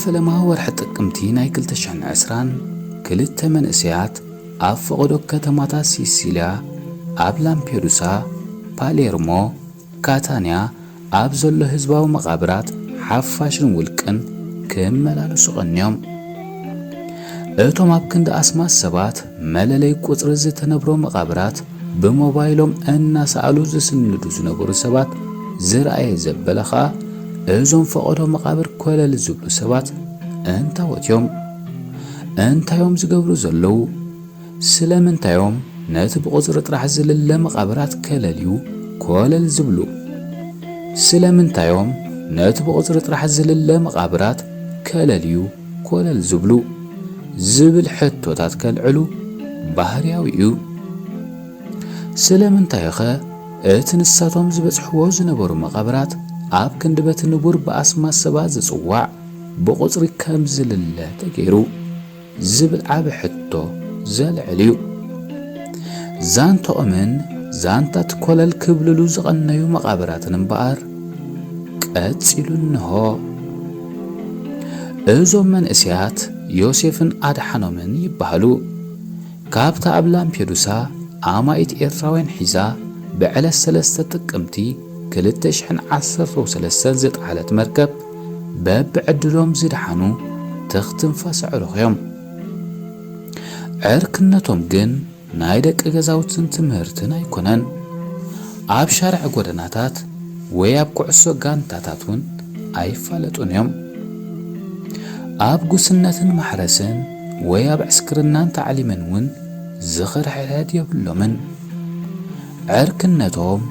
ፈለማ ወርሒ ጥቅምቲ ናይ ክልተ ሽሕን ዕስራን፣ ክልተ መንእሰያት ኣብ ፈቐዶ ከተማታት ሲሲልያ፣ ኣብ ላምፔዱሳ፣ ፓሌርሞ፣ ካታንያ ኣብ ዘሎ ህዝባዊ መቓብራት ሓፋሽን ውልቅን ክመላለሱ ቀንዮም። እቶም ኣብ ክንዲ ኣስማት ሰባት መለለይ ቁጽሪ ዝተነብሮ መቓብራት ብሞባይሎም እናሰኣሉ ዝስንዱ ዝነበሩ ሰባት ዝረኣየ ዘበለ ኸኣ፣ እዞም ፈቐዶ መቓብር ኮለል ዝብሉ ሰባት እንታዎት እዮም? እንታዮም ዝገብሩ ዘለዉ? ስለምንታዮም ነቲ ብቁጽሪ ጥራሕ ዝልለ መቓብራት ከለልዩ ኮለል ዝብሉ? ስለምንታዮም ነቲ ብቁጽሪ ጥራሕ ዝልለ መቓብራት ከለልዩ ኮለል ዝብሉ? ዝብል ሕቶታት ከልዕሉ ባህርያዊ እዩ። ስለምንታይኸ እቲ ንሳቶም ዝበጽሕዎ ዝነበሩ መቓብራት ኣብ ክንዲ በቲ ንቡር ብኣስማት ሰባት ዝጽዋዕ ብቁጽሪ ከም ዝልለ ተገይሩ? ዝብል ዓቢ ሕቶ ዘልዕል እዩ። ዛንታኦምን ዛንታ እቲ ኮለል ክብልሉ ዝቐነዩ መቓብራትን እምበኣር ቀጺሉ እንሆ። እዞም መንእሰያት ዮሴፍን ኣድሓኖምን ይበሃሉ። ካብታ ኣብ ላምፔዱሳ ኣማኢት ኤርትራውያን ሒዛ ብዕለት ሰለስተ ጥቅምቲ ክልተ ሽሕን ዓሰርተው ሰለስተን ዝጠሓለት መርከብ፣ በብዕድሎም ዝደሓኑ ትኽ ትንፋስ ኣዕሩኽ እዮም። ዕርክነቶም ግን ናይ ደቂ ገዛውትን ትምህርትን ኣይኮነን። ኣብ ሻርዕ ጎደናታት ወይ ኣብ ኩዕሶ ጋንታታት እውን ኣይፋለጡን እዮም። ኣብ ጉስነትን ማሕረስን ወይ ኣብ ዕስክርናን ታዕሊምን እውን ዝኽርሕሕድ የብሎምን። ዕርክነቶም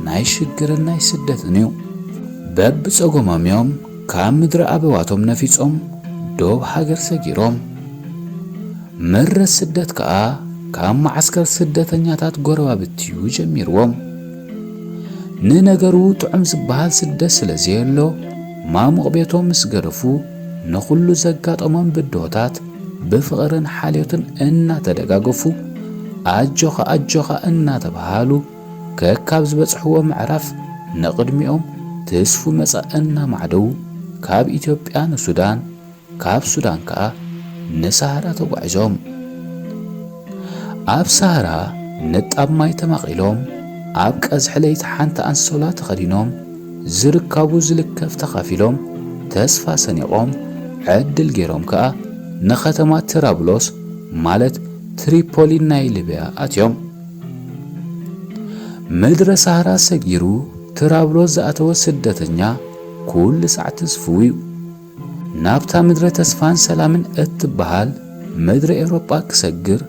ናይ ሽግርን ናይ ስደትን እዩ። በብጸጎሞም እዮም ካብ ምድሪ ኣበዋቶም ነፊጾም ዶብ ሃገር ሰጊሮም። መረት ስደት ከኣ ካብ መዓስከር ስደተኛታት ጎረባብቲ እዩ ጀሚርዎም። ንነገሩ ጥዑም ዝበሃል ስደት ስለ ዘየሎ፣ ማሙቕ ቤቶም ምስ ገደፉ፣ ንኹሉ ዘጋጠሞም ብድሆታት ብፍቕርን ሓልዮትን እናተደጋገፉ፣ ኣጆኻ ኣጆኻ እናተባሃሉ፣ ከካብ ዝበጽሕዎ ምዕራፍ ንቕድሚኦም ትስፉ መጻኢ እናማዕደዉ፣ ካብ ኢትዮጵያ ንሱዳን፣ ካብ ሱዳን ከኣ ንሳህራ ተጓዒዞም። ኣብ ሳህራ ንጣብ ማይ ተማቒሎም፣ ኣብ ቀዝሒ ለይቲ ሓንቲ ኣንሶላ ተኸዲኖም፣ ዝርካቡ ዝልከፍ ተኻፊሎም፣ ተስፋ ሰኒቖም፣ ዕድል ገይሮም ከኣ ንኸተማ ትራብሎስ፣ ማለት ትሪፖሊ ናይ ሊብያ ኣትዮም። ምድረ ሳህራ ሰጊሩ ትራብሎስ ዝኣተወ ስደተኛ ኩሉ ሳዕ ተስፍው እዩ። ናብታ ምድረ ተስፋን ሰላምን እትበሃል ምድሪ ኤውሮጳ ክሰግር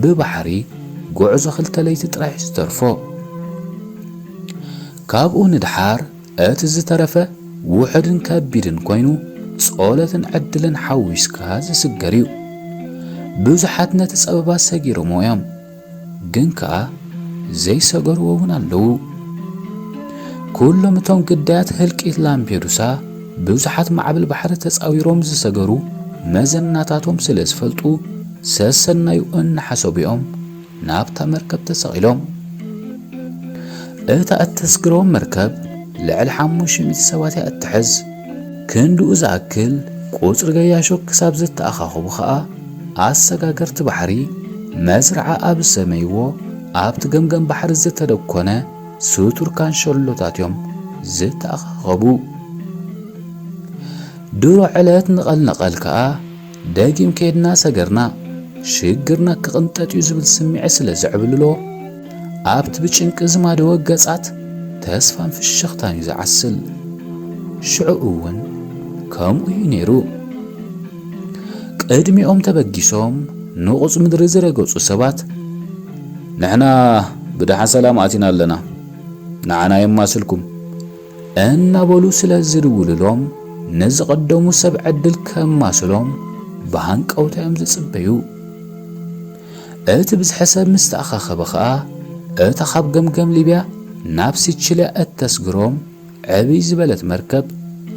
ብባሕሪ ጉዕዞ ክልተ ለይቲ ጥራሕ እዩ ዝተርፎ። ካብኡ ንድሓር እቲ ዝተረፈ ውሑድን ከቢድን ኮይኑ ጸሎትን ዕድልን ሓዊስካ ዝስገር እዩ። ብዙሓት ነቲ ጸበባ ሰጊሮምዎ እዮም። ግን ከኣ ዘይሰገርዎ እውን ኣለዉ። ኩሎም እቶም ግዳያት ህልቂት ላምፔዱሳ ብዙሓት ማዕበል ባሕሪ ተጻዊሮም ዝሰገሩ መዘናታቶም ስለ ዝፈልጡ፣ ሰሰናዩ እናሓሰቡ እዮም ናብታ መርከብ ተሰቒሎም። እታ እተስግሮም መርከብ ልዕሊ ሓሙሽተ ሚእቲ ሰባት እያ እትሕዝ። ክንድኡ ዝኣክል ቁጽሪ ገያሾ ክሳብ ዝተኣኻኸቡ ኸኣ፣ ኣሰጋገርቲ ባሕሪ መዝርዓ ኣብ ዝሰመይዎ ኣብቲ ገምገም ባሕሪ ዝተደኮነ ስቱር ካንሸሎታት እዮም ዝተኣኻኸቡ። ድሮ ዕለት ንቐል ንቐል ከኣ ደጊም ከይድና ሰገርና፣ ሽግርና ክቕንጠጥ እዩ ዝብል ስምዒት ስለ ዘዕብልሎ፣ ኣብቲ ብጭንቂ ዝማደወ ገጻት ተስፋን ፍሽኽታን እዩ ዝዓስል። ሽዑ እውን ከምኡ እዩ ነይሩ። ቅድሚኦም ተበጊሶም ንቑጽ ምድሪ ዝረገጹ ሰባት፣ "ንሕና ብደሓን ሰላም ኣቲና ኣለና፣ ንዓና የማስልኩም" እናበሉ ስለ ዝድውልሎም፣ ንዝቐደሙ ሰብ ዕድል ከማስሎም ብሃንቀውታ እዮም ዝጽበዩ። እቲ ብዝሒ ሰብ ምስ ተኣኻኸበ ኸኣ፣ እታ ካብ ገምገም ሊብያ ናብ ሲቺልያ እተስግሮም ዕብይ ዝበለት መርከብ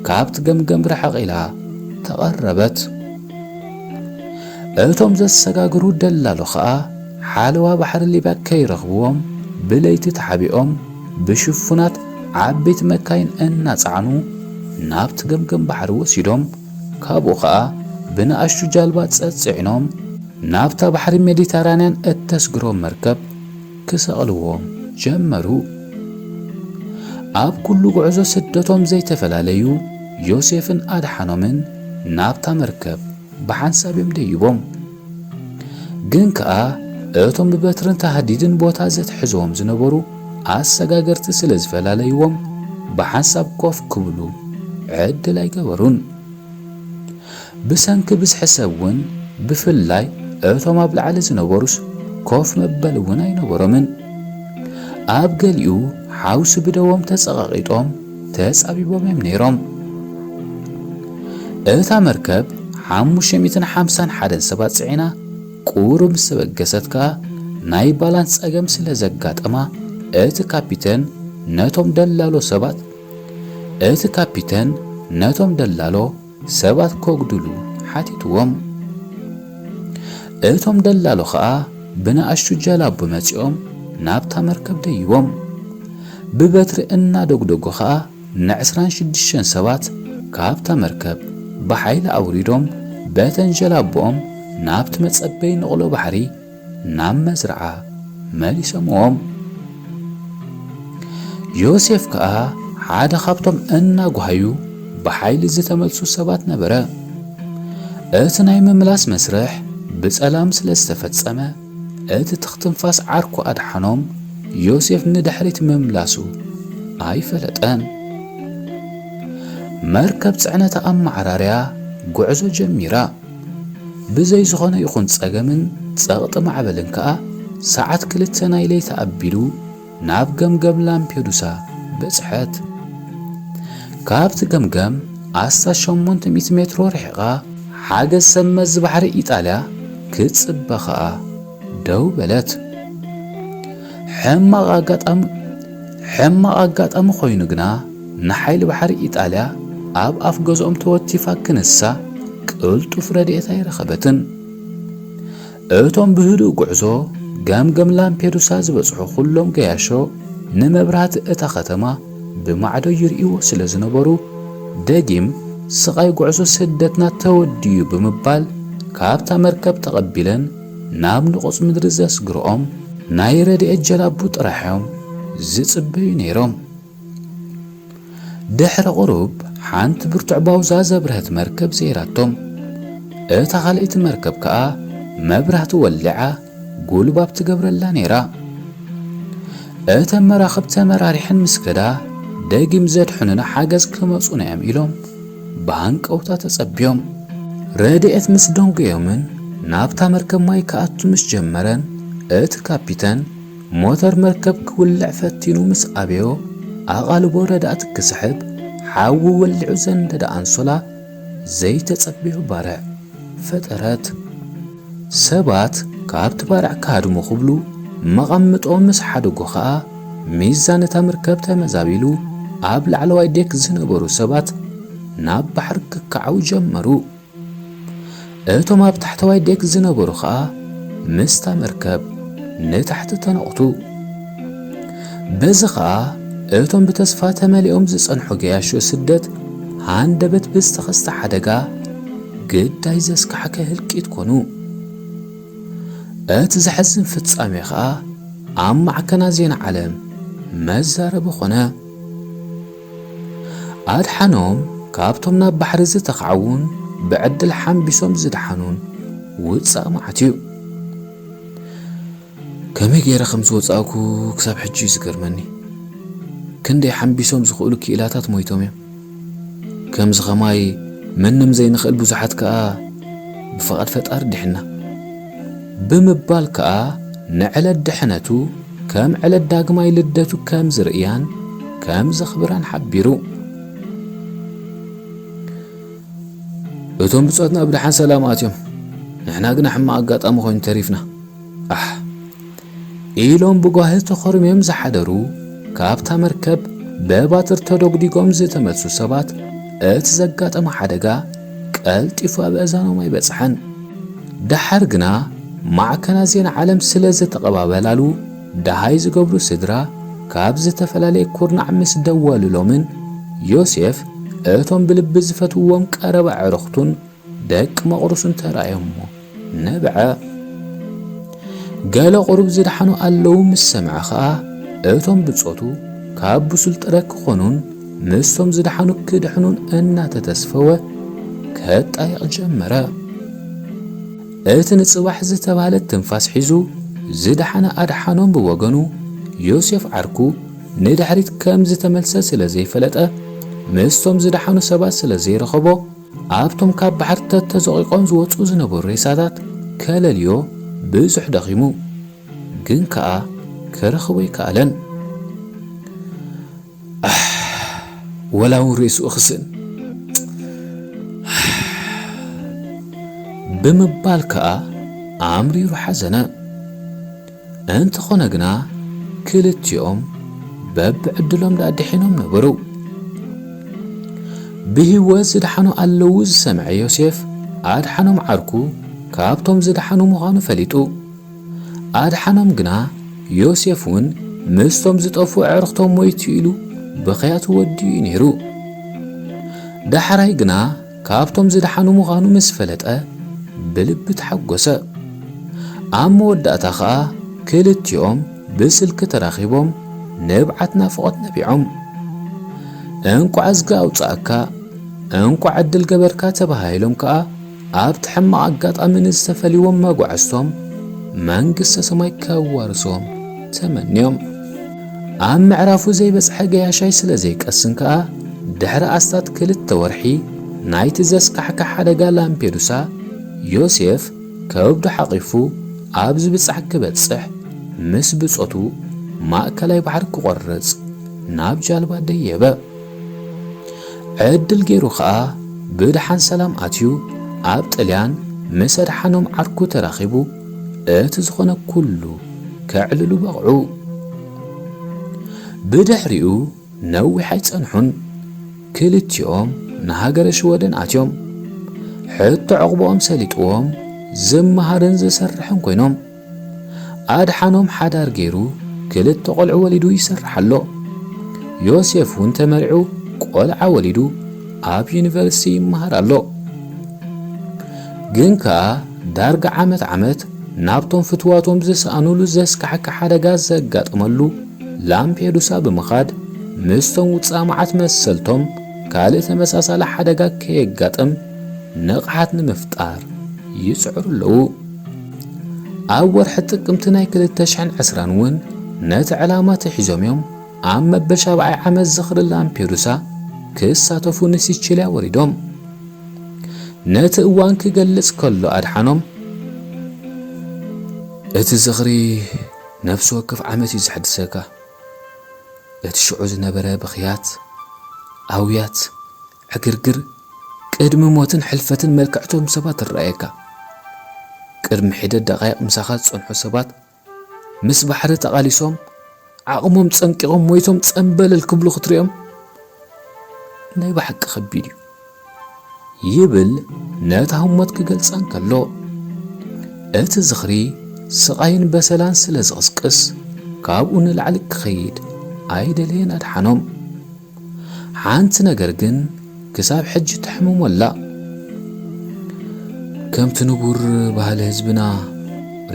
ካብቲ ገምገም ርሕቕ ኢላ ተቐረበት። እቶም ዘሰጋግሩ ደላሎ ኸኣ ሓለዋ ባሕሪ ሊብያ ከይረኽብዎም ብለይቲ ተሓቢኦም ብሽፉናት ዓበይቲ መካይን እናጸዓኑ ናብቲ ገምገም ባሕሪ ወሲዶም ካብኡ ኸኣ ብንኣሽቱ ጃልባ ጸጽዒኖም ናብታ ባሕሪ ሜዲተራንያን እተስግሮም መርከብ ክሰቕልዎም ጀመሩ። ኣብ ኩሉ ጉዕዞ ስደቶም ዘይተፈላለዩ ዮሴፍን ኣድሓኖምን ናብታ መርከብ ብሓንሳብ እዮም ደይቦም። ግን ከኣ እቶም ብበትርን ታህዲድን ቦታ ዘትሕዝዎም ዝነበሩ ኣሰጋገርቲ ስለ ዝፈላለይዎም ብሓንሳብ ኮፍ ክብሉ ዕድል ኣይገበሩን። ብሰንኪ ብዝሒ ሰብ እውን ብፍላይ እቶም ኣብ ላዕሊ ዝነበሩስ ኮፍ መበሊ እውን ኣይነበሮምን። ኣብ ገሊኡ ሓውሲ ብደዎም ተጸቓቒጦም ተጻቢቦም እዮም ነይሮም። እታ መርከብ ሓሙሽተ ሚእትን ሓምሳን ሓደን ሰባት ጽዒና ቁሩብ ምስ ተበገሰት ከኣ ናይ ባላንስ ጸገም ስለ ዘጋጠማ እቲ ካፒተን ነቶም ደላሎ ሰባት እቲ ካፒተን ነቶም ደላሎ ሰባት ከጉድሉ ሓቲትዎም። እቶም ደላሎ ኸኣ ብንኣሽቱ ጀላቡ መጺኦም ናብታ መርከብ ደይቦም ብበትሪ እናደጉደጉ ኸኣ ንዕስራን ሽዱሽተን ሰባት ካብታ መርከብ ብሓይሊ ኣውሪዶም በተን ጀላቦኦም ናብቲ መጸበይ ንቕሎ ባሕሪ ናብ መዝርዓ መሊሶምዎም። ዮሴፍ ከኣ ሓደ ካብቶም እናጓሃዩ ብሓይሊ ዝተመልሱ ሰባት ነበረ። እቲ ናይ ምምላስ መስርሕ ብጸላም ስለ ዝተፈጸመ እቲ ትኽትንፋስ ዓርኩ ኣድሓኖም ዮሴፍ ንድሕሪት ምምላሱ ኣይፈለጠን። መርከብ ጽዕነታ ኣመዓራርያ ጉዕዞ ጀሚራ። ብዘይ ዝኾነ ይኹን ጸገምን ጸቕጢ ማዕበልን ከኣ ሰዓት ክልተ ናይ ለይቲ ኣቢሉ ናብ ገምገም ላምፔዱሳ በጽሐት። ካብቲ ገምገም ኣስታት ሸሞንተ ሚእቲ ሜትሮ ርሒቓ ሓገዝ ሰብ መዚ ባሕሪ ኢጣልያ ክትጽበ ከኣ ደው በለት። ሕማቕ ኣጋጣሚ ሕማቕ ኣጋጣሚ ኮይኑ ግና ንሓይሊ ባሕሪ ኢጣልያ ኣብ ኣፍ ገዝኦም ተወቲፋ ክንሳ ቅልጡፍ ረድኤት ኣይረኸበትን። እቶም ብህዱእ ጉዕዞ ገምገም ላምፔዱሳ ዝበጽሑ ኩሎም ገያሾ ንመብራህቲ እታ ከተማ ብማዕዶ ይርእይዎ ስለ ዝነበሩ ደጊም ስቓይ ጉዕዞ ስደትና ተወዲኡ ብምባል ካብታ መርከብ ተቐቢለን ናብ ንቑጽ ምድሪ ዘስግርኦም ናይ ረድኤት ጀላቡ ጥራሕ እዮም ዝጽበዩ ነይሮም። ድሕሪ ቁሩብ ሓንቲ ብርቱዕ ባውዛ ዘብርሀት መርከብ ዘይራቶም። እታ ካልኣይቲ መርከብ ከኣ መብራህቲ ወሊዓ ጉልባብ ትገብረላ ነይራ። እተን መራኽብ ተመራሪሐን ምስ ከዳ ደጊም ዘድሕኑና ሓገዝ ክመጹና እዮም ኢሎም ብሃንቀውታ ተጸብዮም። ረድኤት ምስ ደንጎዮምን ናብታ መርከብ ማይ ክኣቱ ምስ ጀመረን እቲ ካፒተን ሞተር መርከብ ክውልዕ ፈቲኑ ምስ ኣበዮ ኣቓልቦ ረዳእቲ ክስሕብ ሓዊ ወሊዑ ዘንደደ ኣንሶላ ዘይተጸበዮ ባርዕ ፈጠረት። ሰባት ካብቲ ባርዕ ክሃድሙ ክብሉ መቐምጦ ምስ ሓደጎ ኸኣ ሚዛን እታ መርከብ ተመዛቢሉ ኣብ ላዕለዋይ ዴክ ዝነበሩ ሰባት ናብ ባሕሪ ክከዓው ጀመሩ። እቶም ኣብ ታሕተዋይ ዴክ ዝነበሩ ኸኣ ምስታ መርከብ ንታሕቲ ተነቑቱ። በዚ ኸኣ እቶም ብተስፋ ተመሊኦም ዝጸንሑ ገያሾ ስደት ሃንደበት ብዝተኸስተ ሓደጋ ግዳይ ዘስካሕከ ህልቂት ኮኑ። እቲ ዘሕዝን ፍጻሜ ኸኣ ኣብ ማዕከናት ዜና ዓለም መዛረቢ ኾነ። ኣድሓኖም ካብቶም ናብ ባሕሪ ዝተኻዕዉን ብዕድል ሓምቢሶም ዝደሓኑን ውጻእ መዓት እዩ። ከመይ ገይረ ከም ዝወጻእኩ ክሳብ ሕጂ እዩ ዝገርመኒ። ክንደይ ሓምቢሶም ዝኽእሉ ክኢላታት ሞይቶም እዮም። ከምዚ ኸማይ ምንም ዘይንኽእል ብዙሓት ከኣ ብፍቓድ ፈጣሪ ዲሕና ብምባል ከኣ ንዕለት ድሕነቱ ከም ዕለት ዳግማይ ልደቱ ከም ዝርእያን ከም ዘኽብራን ሓቢሩ። እቶም ብጾትና ብደሓን ሰላም ኣትዮም፣ ንሕና ግና ሕማቕ ኣጋጣሚ ኮይኑ ተሪፍና። ኣሕ! ኢሎም ብጓሂ ተኾርምዮም ዝሓደሩ፣ ካብታ መርከብ ብባትር ተዶግዲጎም ዝተመልሱ ሰባት፣ እቲ ዘጋጠመ ሓደጋ ቀልጢፉ ኣብ ኣእዛኖም ኣይበጽሐን። ደሓር ግና ማዕከናት ዜና ዓለም ስለ ዝተቐባበላሉ፣ ደሃይ ዝገብሩ ስድራ ካብ ዝተፈላለየ ኩርናዕ ምስ ደወሉሎምን፣ ዮሴፍ እቶም ብልቢ ዝፈትውዎም ቀረባ ኣዕሩኽቱን ደቂ መቑርሱን ተራእዮሞ ነበዐ። ገለ ቁሩብ ዝደሓኑ ኣለዉ ምስ ሰምዐ ኸኣ፣ እቶም ብጾቱ ካብ ብሱል ጥረ ክኾኑን ምስቶም ዝደሓኑ ክድሕኑን እናተተስፈወ ከጣይቕ ጀመረ። እቲ ንጽባሕ ዝተባህለት ትንፋስ ሒዙ ዝደሓነ ኣድሓኖም ብወገኑ፣ ዮሴፍ ዓርኩ ንድሕሪት ከም ዝተመልሰ ስለ ዘይፈለጠ፣ ምስቶም ዝደሓኑ ሰባት ስለ ዘይረኸቦ፣ ኣብቶም ካብ ባሕሪ ተተዘቒቖም ዝወጹ ዝነበሩ ሬሳታት ከለልዮ ብዙሕ ደኺሙ፣ ግን ከኣ ክረኽቦ ኣይከኣለን። ኣሕ፣ ወላ እውን ርእሱ እኽስእን ብምባል ከኣ ኣምሪሩ ሓዘነ። እንተኾነ ግና ክልቲኦም በብዕድሎም ደኣ ድሒኖም ነበሩ። ብህይወት ዝደሓኑ ኣለዉ ዝሰምዐ ዮሴፍ፣ ኣድሓኖም ዓርኩ ካብቶም ዝደሓኑ ምዃኑ ፈሊጡ። ኣድሓኖም ግና ዮሴፍ እውን ምስቶም ዝጠፍኡ ኣዕሩኽቶም ሞይቱ ኢሉ ብኽያቱ ወዲኡ እዩ ነይሩ። ዳሕራይ ግና ካብቶም ዝደሓኑ ምዃኑ ምስ ፈለጠ ብልቢ ተሓጎሰ። ኣብ መወዳእታ ኸኣ ክልቲኦም ብስልኪ ተራኺቦም ንብዓት ናፍቖት ነቢዖም። "እንቋዕ እዝጊ ኣውጻኣካ፣ እንቋዕ ዕድል ገበርካ" ተባሂሎም ከኣ ኣብቲ ሕማቕ ኣጋጣሚ ንዝተፈልይዎም መጓዕዝቶም መንግስተ ሰማይ ከዋርሶም ተመንዮም። ኣብ ምዕራፉ ዘይበጽሐ ገያሻይ ስለ ዘይቀስን ከኣ ድሕሪ ኣስታት ክልተ ወርሒ ናይቲ ዘስካሕክሕ ሓደጋ ላምፔዱሳ ዮሴፍ ከብዱ ሓቒፉ ኣብ ዝብጻሕ ክበጽሕ ምስ ብጾቱ ማእከላይ ባሕሪ ክቖርጽ ናብ ጃልባ ደየበ። ዕድል ገይሩ ኸኣ ብደሓን ሰላም ኣትዩ ኣብ ጥልያን ምስ ኣድሓኖም ዓርኩ ተራኺቡ እቲ ዝኾነ ኩሉ ከዕልሉ በቕዑ። ብድሕሪኡ ነዊሕ ኣይጸንሑን። ክልቲኦም ንሃገረ ሽወደን ኣትዮም። ሕቶ ዕቑብኦም ሰሊጥዎም ዝመሃርን ዝሰርሕን ኮይኖም። ኣድሓኖም ሓዳር ገይሩ ክልተ ቆልዑ ወሊዱ ይሰርሕ ኣሎ። ዮሴፍ እውን ተመሪዑ ቆልዓ ወሊዱ ኣብ ዩኒቨርሲቲ ይመሃር ኣሎ። ግን ከኣ ዳርጋ ዓመት ዓመት ናብቶም ፍትዋቶም ዝሰኣኑሉ ዘስካሕክሕ ሓደጋ ዘጋጠመሉ ላምፔዱሳ ብምኻድ ምስቶም ውጻእ መዓት መሰልቶም ካልእ ተመሳሳሊ ሓደጋ ከየጋጥም ንቕሓት ንምፍጣር ይጽዕሩ ኣለዉ። ኣብ ወርሒ ጥቅምቲ ናይ ክልተ ሽሕን ዕስራን እውን ነቲ ዕላማ ተሒዞም እዮም ኣብ መበል ሻብዓይ ዓመት ዝኽሪ ላምፔዱሳ ክሳተፉ ንሲቺልያ ወሪዶም። ነቲ እዋን ክገልጽ ከሎ ኣድሓኖም፣ "እቲ ዝኽሪ ነፍሲ ወከፍ ዓመት እዩ ዘሐድሰካ። እቲ ሽዑ ዝነበረ ብኽያት፣ ኣውያት፣ ዕግርግር፣ ቅድሚ ሞትን ሕልፈትን መልክዕቶም ሰባት ይረኣየካ። ቅድሚ ሒደት ደቓይቕ ምሳኻ ዝጸንሑ ሰባት ምስ ባሕሪ ተቓሊሶም፣ ዓቕሞም ጸንቂቖም ሞይቶም ጸምበለል ክብሉ ክትሪኦም ናይ ብሓቂ ከቢድ እዩ" ይብል ነታ ህሞት ክገልጻ እንከሎ። እቲ ዝኽሪ ስቓይን በሰላን ስለ ዝቕስቅስ ካብኡ ንላዕሊ ክኸይድ ኣይደለየን ኣድሓኖም። ሓንቲ ነገር ግን ክሳብ ሕጂ ተሕምሞ ኣላ። ከምቲ ንቡር ባህሊ ህዝብና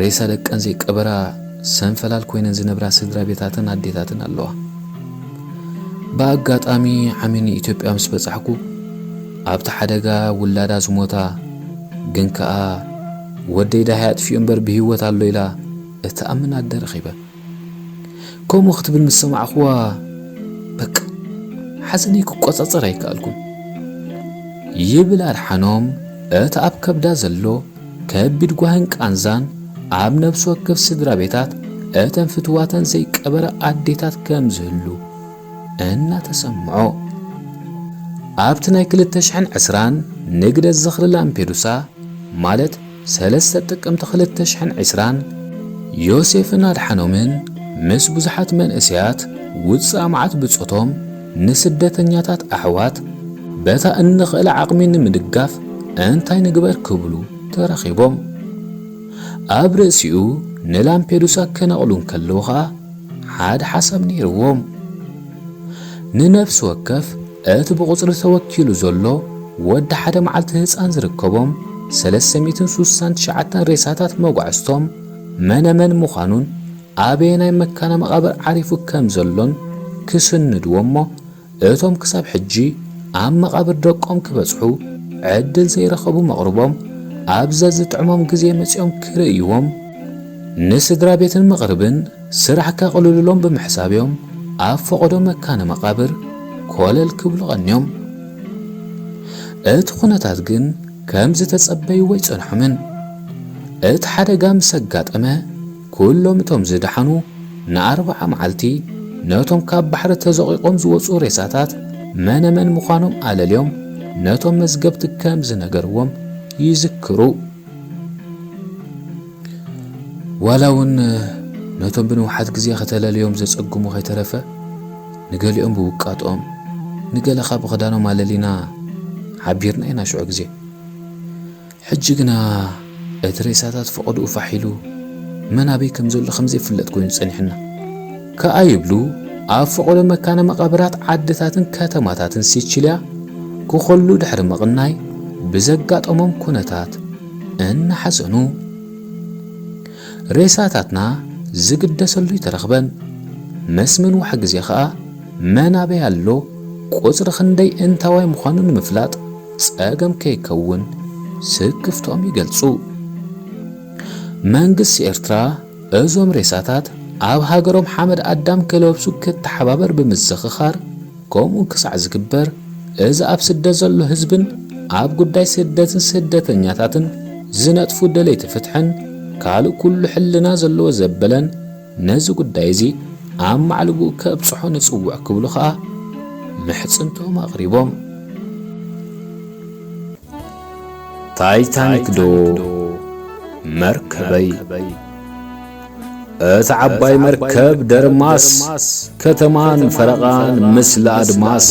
ሬሳ ደቀን ዘይቀበራ ሰንፈላል ኮይነን ዝነብራ ስድራ ቤታትን ኣዴታትን ኣለዋ። ብኣጋጣሚ ዓሚ ንኢትዮጵያ ምስ በጻሕኩ ኣብቲ ሓደጋ ውላዳ ዝሞታ ግን ከኣ ወደይ ዳሃይ ኣጥፊኡ እምበር ብህይወት ኣሎ ኢላ እትኣምን ኣደ ረኺበ። ከምኡ ክትብል ምስ ሰማዕኽዋ፣ በቃ፣ ሓዘነይ ክቆጻጸር ኣይከኣልኩን። ይብል ኣድሓኖም እቲ ኣብ ከብዳ ዘሎ ከቢድ ጓህን ቃንዛን ኣብ ነፍሲ ወከፍ ስድራ ቤታት እተን ፍትዋተን ዘይቀበረ ኣዴታት ከም ዝህሉ እናተሰምዖ። ኣብቲ ናይ ክልተ ሽሕን ዕስራን ንግደት ዝኽሪ ላምፔዱሳ ማለት ሰለስተ ጥቅምቲ ክልተ ሽሕን ዕስራን ዮሴፍን ኣድሓኖምን ምስ ብዙሓት መንእሰያት ውጽእ መዓት ብጾቶም ንስደተኛታት ኣሕዋት በታ እንኽእል ዓቕሚ ንምድጋፍ እንታይ ንግበር ክብሉ ተረኺቦም። ኣብ ርእሲኡ ንላምፔዱሳ ከነቕሉ እንከለዉ ኸኣ ሓደ ሓሳብ ነይርዎም። ንነፍሲ ወከፍ እቲ ብቑጽሪ ተወኪሉ ዘሎ ወዲ ሓደ መዓልቲ ህጻን ዝርከቦም ሰለስተ ሚእትን ሱሳን ትሽዓተን ሬሳታት መጓዕዝቶም መነመን ምዃኑን ኣበየናይ መካነ መቓብር ዓሪፉ ከም ዘሎን ክስንድዎ እሞ፣ እቶም ክሳብ ሕጂ ኣብ መቓብር ደቆም ክበጽሑ ዕድል ዘይረኸቡ መቕርቦም ኣብ ዘዝጥዕሞም ግዜ መጺኦም ክርእይዎም፣ ንስድራ ቤትን መቕርብን ስራሕ ከቕልሉሎም ብምሕሳብ እዮም ኣብ ፈቐዶ መካነ መቓብር ኮለል ክብሉ ቀንዮም። እቲ ኩነታት ግን ከም ዝተጸበይዎ ኣይጸንሖምን። እቲ ሓደጋ ምስ ኣጋጠመ፣ ኩሎም እቶም ዝደሓኑ ንኣርብዓ መዓልቲ ነቶም ካብ ባሕሪ ተዘቒቖም ዝወጹ ሬሳታት መነመን ምዃኖም ኣለልዮም ነቶም መዝገብቲ ከም ዝነገርዎም ይዝክሩ። ዋላ እውን ነቶም ብንውሓት ግዜ ከተለልዮም ዘጸግሙ ከይተረፈ፣ ንገሊኦም ብውቃጦም፣ ንገለ ኸኣ ብኽዳኖም ኣለሊና ሓቢርና ኢና ሽዑ ግዜ። ሕጂ ግና እቲ ሬሳታት ፈቐዶኡ ፋሕ ኢሉ መን ኣበይ ከም ዘሎ ከም ዘይፍለጥ ኮይኑ ጸኒሑና። ከኣ ይብሉ፣ ኣብ ፈቐዶ መካነ መቓብራት ዓድታትን ከተማታትን ሲቺልያ ክኸሉ ድሕሪ ምቕናይ ብዘጋጠሞም ኩነታት እናሓዘኑ፣ ሬሳታትና ዝግደሰሉ ኣይተረኽበን። ምስ ምንዋሕ ግዜ ኸኣ መን ኣበይ ኣሎ፣ ቁጽሪ ክንደይ እንታዋይ ምዃኑ ንምፍላጥ ጸገም ከይከውን ስክፍትኦም ይገልጹ። መንግስቲ ኤርትራ እዞም ሬሳታት ኣብ ሃገሮም ሓመድ ኣዳም ክለብሱ ክተሓባበር ብምዝኽኻር፣ ከምኡ ክሳዕ ዝግበር፣ እዚ ኣብ ስደት ዘሎ ህዝብን ኣብ ጉዳይ ስደትን ስደተኛታትን ዝነጥፉ ደለይቲ ፍትሕን ካልእ ኩሉ ሕልና ዘለዎ ዘበለን ነዚ ጉዳይ እዚ ኣብ ማዕልቡኡ ከብጽሖ ንጽውዕ ክብሉ ኸኣ ምሕጽንቶም ኣቕሪቦም። ታይታኒክ ዶ መርከበይ? እታ ዓባይ መርከብ ደርማስ፣ ከተማን ፈረቓን ምስለ ኣድማስ፣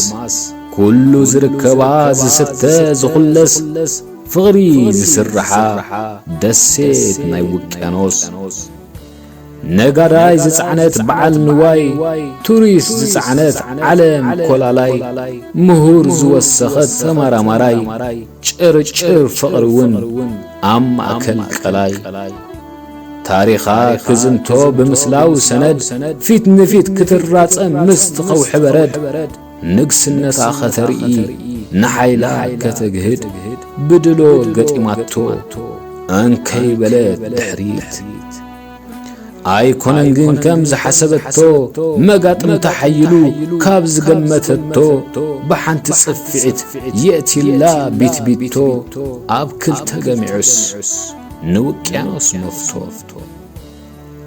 ኩሉ ዝርከባ ዝስተ ዝኹለስ፣ ፍቕሪ ዝስርሓ ደሴት ናይ ውቅያኖስ። ነጋዳይ ዝጸዓነት በዓል ንዋይ፣ ቱሪስት ዝጸዓነት ዓለም ኮላላይ፣ ምሁር ዝወሰኸት ተመራማራይ፣ ጭርጭር ፍቕሪ እውን ኣብ ማእከል ቀላይ። ታሪኻ ክዝንቶ ብምስላው ሰነድ፣ ፊት ንፊት ክትራጸም ምስቲ ኸውሒ በረድ፣ ንግስነታ ኸተርኢ ንሓይላ ከተግህድ ብድሎ ገጢማቶ፣ እንከይ በለት ድሕሪት። ኣይኮነን ግን ከም ዝሓሰበቶ፣ መጋጥምታ ሓይሉ ካብ ዝገመተቶ፣ ብሓንቲ ጽፍዒት የእትይላ ቢትቢቶ፣ ኣብ ክልተ ገሚዑስ ንውቅያኖስ መፍቶ።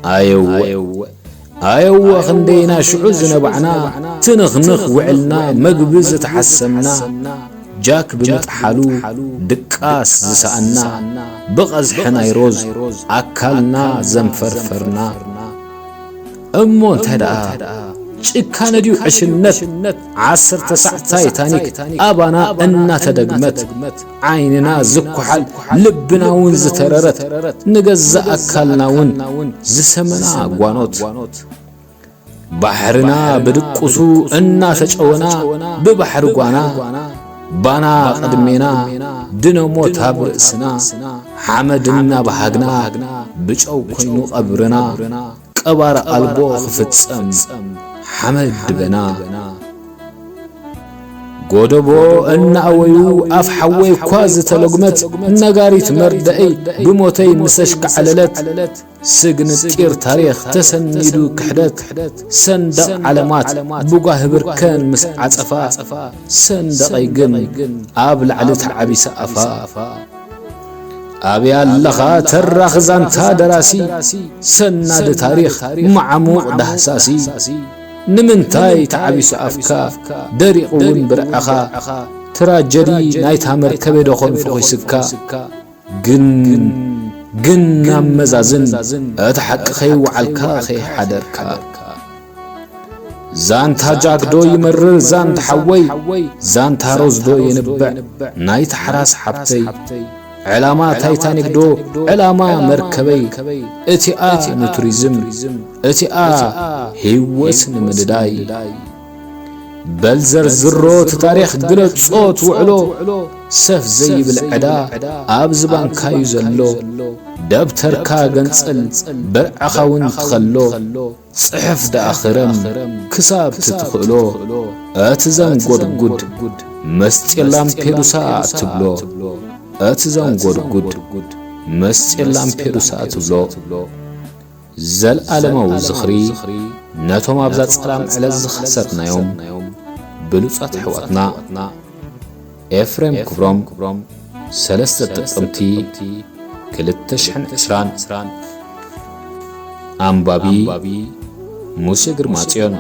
ኣየወ፣ ኣየወ ክንደይና ሽዑ ዝነባዕና፣ ትንኽንኽ ውዕልና መግቢ ዝተሓሰምና፣ ጃክ ብምጥሓሉ ድቃስ ዝሰኣና፣ ብቐዝሒ ናይ ሮዝ ኣካልና ዘንፈርፈርና። እሞ እንታይ ደኣ ጭካነ ድዩ ዕሽነት? ዓሰርተ ሳዕ ታይታኒክ ኣባና እናተደግመት፣ ዓይንና ዝኩሓል፣ ልብና እውን ዝተረረት፣ ንገዛእ ኣካልና እውን ዝሰመና ጓኖት። ባሕርና ብድቁሱ እናተጨወና፣ ብባሕሪ ጓና ባና ቅድሜና፣ ድነሞት ኣብ ርእስና፣ ሓመድ እናበሃግና፣ ብጨው ኮይኑ ቀብርና፣ ቀባር ኣልቦ ክፍጸም ሓመድ ድበና። ጎደቦ እናኣወዩ ኣፍ ሓወይ እኳ ዝተለጉመት፣ ነጋሪት መርደእይ ብሞተይ ምስ ኣሽካዕለለት፣ ስግንጢር ታሪኽ ተሰኒዱ ክሕደት፣ ሰንደቕ ዓለማት ብጓሂ ብርከን ምስ ዓጸፋ፣ ሰንደቐይ ግን ኣብ ላዕሊ ተዓቢሰ ኣፋ። ኣበይ ኣለኻ ተራኺ ዛንታ ደራሲ፣ ሰናዲ ታሪኽ መዓሙቕ ዳህሳሲ? ንምንታይ ተዓቢሱ ኣፍካ፣ ደሪቑ እውን ብርዕኻ? ትራጀዲ ናይታ መርከበይ ዶ ኾን ፈኺስካ? ግን፣ ግን ናብ መዛዝን እቲ ሓቂ ከይወዓልካ ከይሓደርካ። ዛንታ ጃክ ዶ ይመርር ዛንታ ሓወይ፣ ዛንታ ሮዝ ዶ የንብዕ ናይ ታሕራስ ሓብተይ። ዕላማ ታይታኒክ ዶ ዕላማ መርከበይ፣ እቲኣ ንቱሪዝም፣ እቲኣ ህይወት ንምንዳይ። በል ዘርዝሮ እቲ ታሪኽ ግለጾ ትውዕሎ፣ ሰፍ ዘይብል ዕዳ ኣብ ዝባንካዩ ዘሎ። ደብተርካ ገንጽል ብርዕኻ እውን ትኸሎ፣ ጽሕፍ ደኣ ክረም ክሳብ ትትኽእሎ። እቲ ዘንጎድጉድ መስጢር ላምፔዱሳ ትብሎ፣ እቲ ዘንጎድጉድ መስጢር ላምፔዱሳ ትብሎ። ዘልኣለማዊ ዝኽሪ ነቶም ኣብዛ ጸላም ዕለት ዝኸሰርናዮም ብሉጻት ኣሕዋትና። ኤፍሬም ክብሮም፣ ሰለስተ ጥቅምቲ ክልተ ሽሕን ዕስራን። ኣንባቢ ሙሴ ግርማጽዮን።